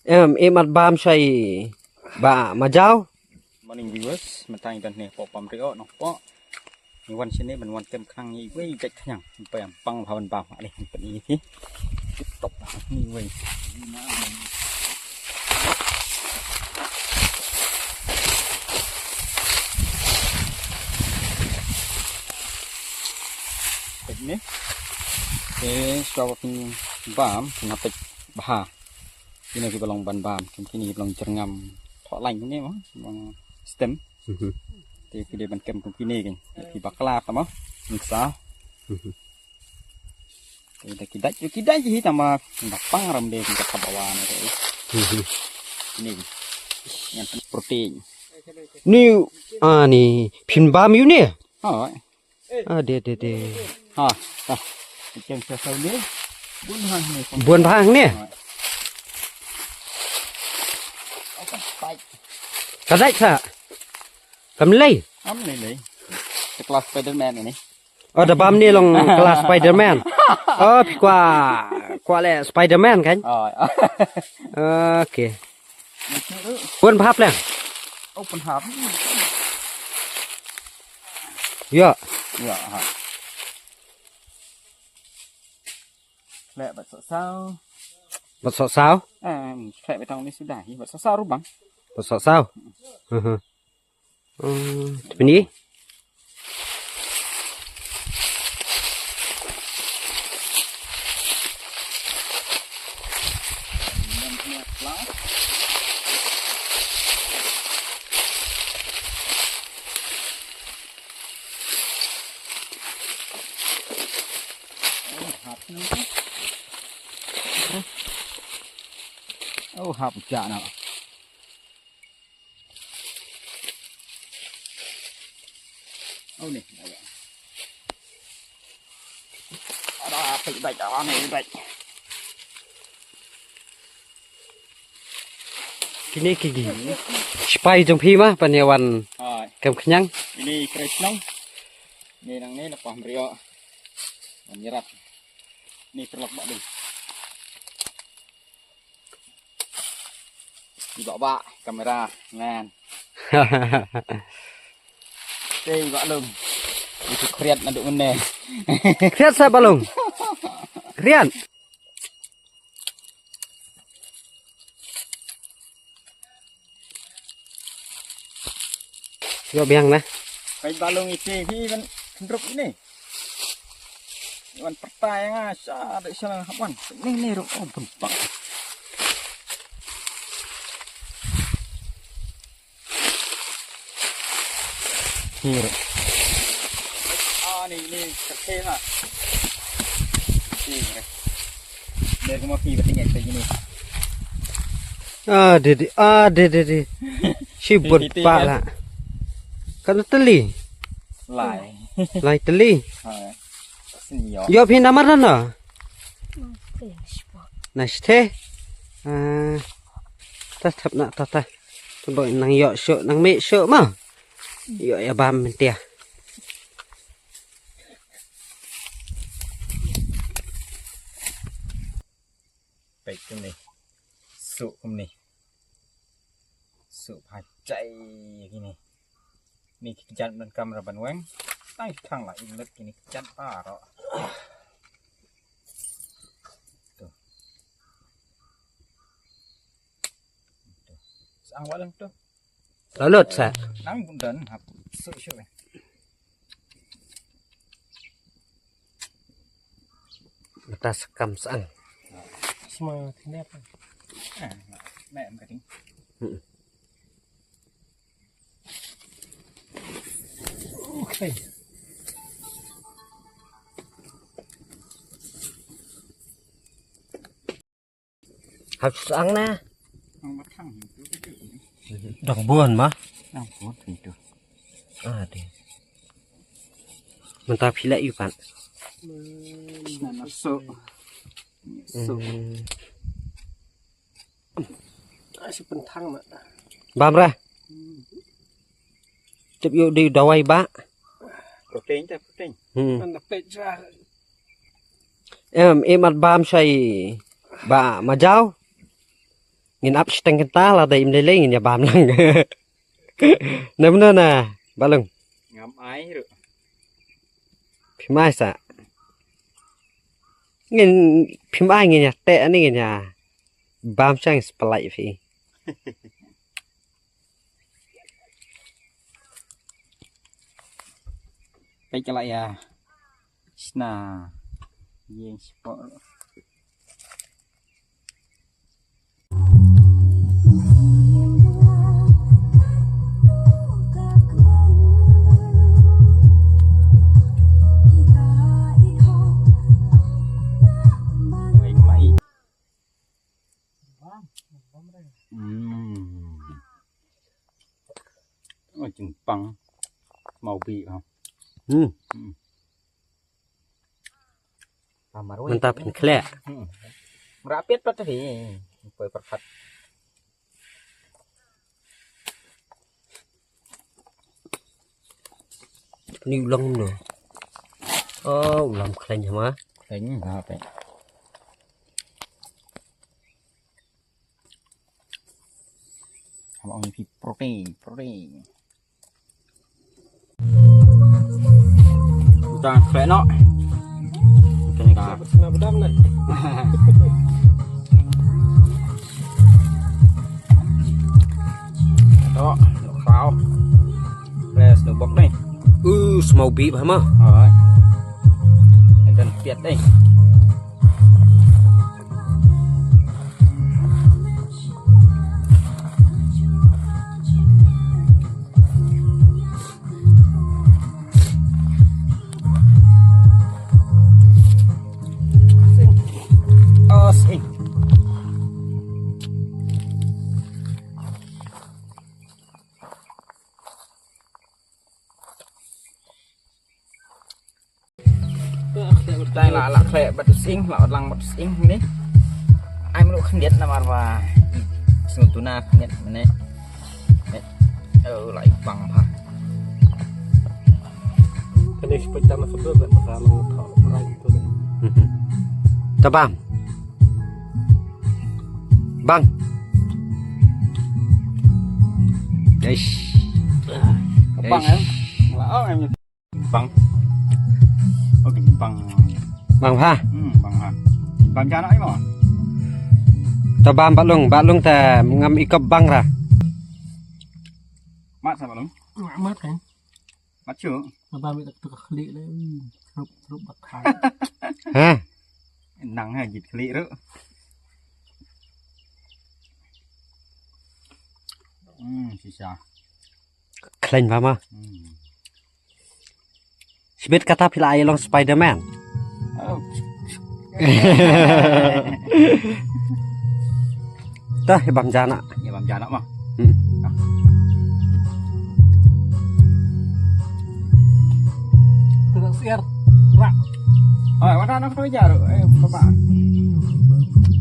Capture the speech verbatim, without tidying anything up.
Em, em at bam shai ba ma jaw. Morning viewers, mynta ngi don ne pok pam rio nong pok. Ngi wan shane ban wan kem khnang ngi wei jait khñiang. Pem pang bha ban bam. Ale, pet ni ti. Tip top ni wei. Pet ni. Te shuwa ba pynbam, pynhapet bha. Kine ki ba long ban bam, kum kine ki ba long jyrngam. Thoh lain kine mo, long stem. Mhm. Te ki dei ban kem kum kine ki. Ki bakla ta mo, ngi sa. Mhm. Te da ki dait, ki dait hi ta ma, ba pang ram de ki ka bawa ne. Mhm. Kine ki. Ngan protein. Ni, ah, ni, phin bam yu ne? Ha. Ah, de, de, de. Ha, ha. Ikan sasau ni. Bun hang ni. Bun hang ni. Ha. Oh, kan fight. Ka dait sa. Kam lei. Kam lei lei. Sekelas Spiderman ini. Oh, da bam ni long kelas Spiderman. Oh, phi kwah, kwah le Spiderman kan? Oh. Okay. Pun bahap leng. Oh, pun hap. Ya. Ya, ha. Lek bat sok sau. Bat sok sau? Eh, lek batang ni sudah. Bat sok sau rubang. Bat sok sau. Hehe. Hmm, tu ni. Oh, hap jak na. Oh, ni. Ada, peit beit, ada ni beit. Kine ki gi. Sipai jong phi ma, ban ïa wan. Hai. Kem khñiang. Ini kreis nong. Ni nang ni lepas meriok. Ban ïarap. Ni terlak bak ding. Bak bak kamera ngan. Tei bak lum. Itu kriat naduk mene. Kriat sa balung. Kriat. Yo biang na. Kai balung ite hi ban kendrup ini. Wan pertai nga sha de sha hap wan. Ni ni ruk oh bun bang. Ni ruk. Ah ni ni kerke ha. Ni ruk. Ni ruk ma pi betingin begini. Ah de de ah de de de. Shi bun pa la. Kan teli. Lai. Lai teli. Ha. Yo phi namar na na. Na shthe. Ah, ta thap na ta ta. Tu boy nang yo shu nang me shu ma. Yo ya bam mentia. Peit kumne. Suk kumne. Suk phai jai kine. Ni ki kjat ban kamera ban weng. Tang thang la in lut kine kjat paro. Tu. Tu. Sang walang tu. Lalut sa. Nang bundan hap. Suk suk. Mata sekam sang. Sma kena apa? Ah, nak em kading. Okay. Hap sang na. Dang bun ma. Dang bun tu. Ah, de. Mynta phi leh yu pat. Sna na so. So. Hmm. Ah, si penthang ma. Bam ra. Tip yu di dawai ba. Protein ta protein. Hmm. Ana pet ja. Em, em at bam shai ba ma jaw. Ngin ap shiteng kynta, lada im lei lei ngin ïa bam lang. Na mano na, Balung? Ngam ai ruh. Phim ai sa. Ngin phim ai, ngin ïa teh ni, ngin ïa bam shang spalai phi. Peit ka la ïa shna ïing sport. Hmm. Oh, jingpang. Mau bi ha. Hmm. Hmm. Mynta phin khleh. Hmm. Mrapit pat hi. Poi perphat. Ni u long no. Oh, u lam khlaiñ hama. Khlaiñ ha pe. Hama ong phi protein, protein. Tang khleh noh. Kane ka. Sna bedam na. To, khraw. Khleh sna bok ni. U, smau bip hama. Alright. Kan piat dei. Oh, sing. Dai la la khleh bad u sying, la lang bad u sying ni. Ai mlu khyndiat namar ba. Sngewtuna khyndiat mane. Oh, la i bang bha. Kane shi peit tang na khyndiat bad ba ka nang thaw rai tu. Ta bam. Bang. Eish. Bang, eh? La ong em. Bang. Oh, bang. Bang ha. Hmm, bang ha. Bang jana ai mo. Ta bam Balung, Balung ta ngam ikop bang ra. Mat sa Balung. Mat kan. Mat chu. Ba mi tak tu khli le. Rup rup bak khan. Ha. Nang ha jit khli ru. Hmm, sisa. Khlaiñ ba ma. Hmm. Shibit kata phi la ai long Spider-Man. Oh. Tah, ïa bam jana. Ïa bam jana ma. Hmm. Terus siar rak. Oh, mana nak kau jaru? Eh, apa?